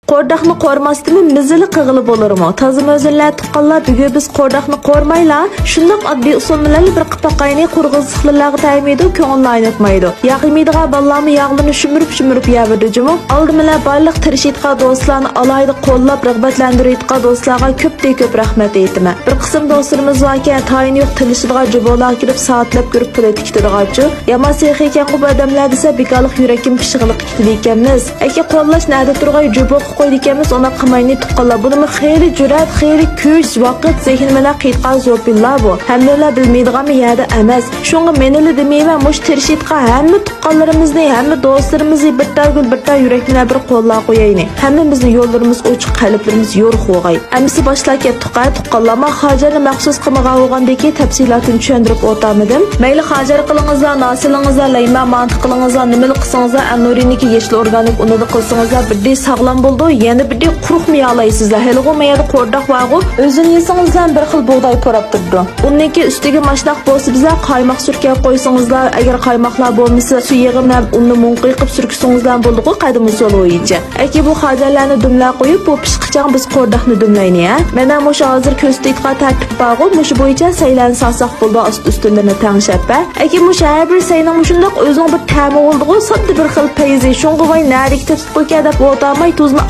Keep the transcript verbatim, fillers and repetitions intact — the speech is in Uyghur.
قورداقنى قورۇماستىمۇ مېزىلا قىلغىلى بولۇرمۇ؟ تازا مۆزىنلەر تۇغقانلار، بۈگۈن بىز قورداقنى قورۇمايلا، شۇنداق ئاددىي ئۇسۇل بىلەنلا بىر قىلىپ باقايلى، قۇرغۇنسىزلىقلارغا تەگمەيدۇ، كۆڭۈلنى ئايناتمايدۇ. ياغ يېمەيدىغان بالىلارمۇ ياغلىرىنى شۈمۈرۈپ-شۈمۈرۈپ يەۋېرىدۇ جۇمۇ. ئالدى بىلەن بارلىق تىرىشىۋاتقان دوستلارنى ئالاھىدە قوللاپ، رىغبەتلەندۈرۈۋاتقان دوستلارغا كۆپتىن كۆپ رەھمەت ئېيتىمەن. بىر قىسىم دوستلىرىمىز باركەن، تايىنى يوق تىللىشىدىغان جۇبۇلارغا كىرىپ سائەتلەپ كۆرۈپ پۇل ئېتىكىتىدىغانچۇ. يامان سېخىيكەنغۇ بۇ ئادەملەر دېسە، بىكارلىق يۈرەككىمۇ پىششىقلىق كېتىدىكەنمىز. ئەكە قوللاش نەدە تۇرغاي، جۇبۇ قىلىپ قويىدىكەنمىز، ئۇنداق قىلمايلى تۇغقانلار. بۇنىمۇ خېلى جۈرئەت، خېلى كۈچ، ۋاقىت، زېھىن بىلەن قىلىدىغان زور پىللار بۇ. ھەممىلا بىلمەيدىغان بىر يەردە ئەمەس. شۇڭا مېنىلا دېمەيمەن، مۇشۇ تىرىشىۋاتقان ھەممە تۇغقانلىرىمىزنى، ھەممە دوستلىرىمىزنى بىر تال گۈل، بىر تال يۈرەك بىلەن بىر قوللاپ قويايلى. ھەممىمىزنىڭ يوللىرىمىز ئوچۇق، قەلبلىرىمىز يورۇق بولغاي. ئەمىسە باشلاپ كەتتۇق ھە، تۇغقانلار. مانا خاجەرنى مەخسۇس قىلمىغان بولغاندىكىن تەپسىلاتىنى چۈشەندۈرۈپ ئولتۇرمىدىم. مەيلى خاجەر قىلىڭىزلار، ناسىلىڭىزلار، لەيما مانتا قىلىڭىزلار، نېمىلا قىلسىڭىزلار، ئەنۇرىنىڭكى يېشىل ئورگانىك ئۇنىدا قىلسىڭىزلار، بىردىن ساغلام بولىدۇ، يەنە بىردىن قۇرۇقمۇ يەۋالايسىزلار. ھېلىغۇ مەيەردە قورداق بارغۇ، ئۆزىنى يېسىڭىزلار بىر خىل بۇغداي پۇراپ تۇرىدۇ. ئۇنىڭكى ئۈستىگە ماشۇنداق بولسا بىزلەر قايماق سۈركەپ قويسىڭىزلار، ئەگەر قايماقلار بولمىسا، سۇ يېغى بىلەن ئۇننى مۇڭقىقىپ سۈركىسىڭىزلار بولىدىغۇ، قەدىم ئۇسۇل بويىچە. ئەكى بۇ خاجەرلەرنى دۈملەپ قويۇپ، بۇ پىشقىچە بىز قورداقنى دۈملەيلى ھە. مانا مۇشۇ ھازىر كۆرسىتىۋاتقان تەرتىپ بارغۇ، مۇشۇ بويىچە سەيلەرنى سالساق بولىدۇ، ئاستى ئۈستىلىرىنى تەڭشەپ ھە. ئەكى مۇشۇ ھەر بىر سەينىڭ مۇشۇنداق ئۆزىنىڭ بىر تەمى بولىدىغۇ، ساددا بىر خىل پەيزى. شۇڭغا ۋاي نەدىكى تېپىپ قويكەن دەپ ئولتۇرماي، تۇزنى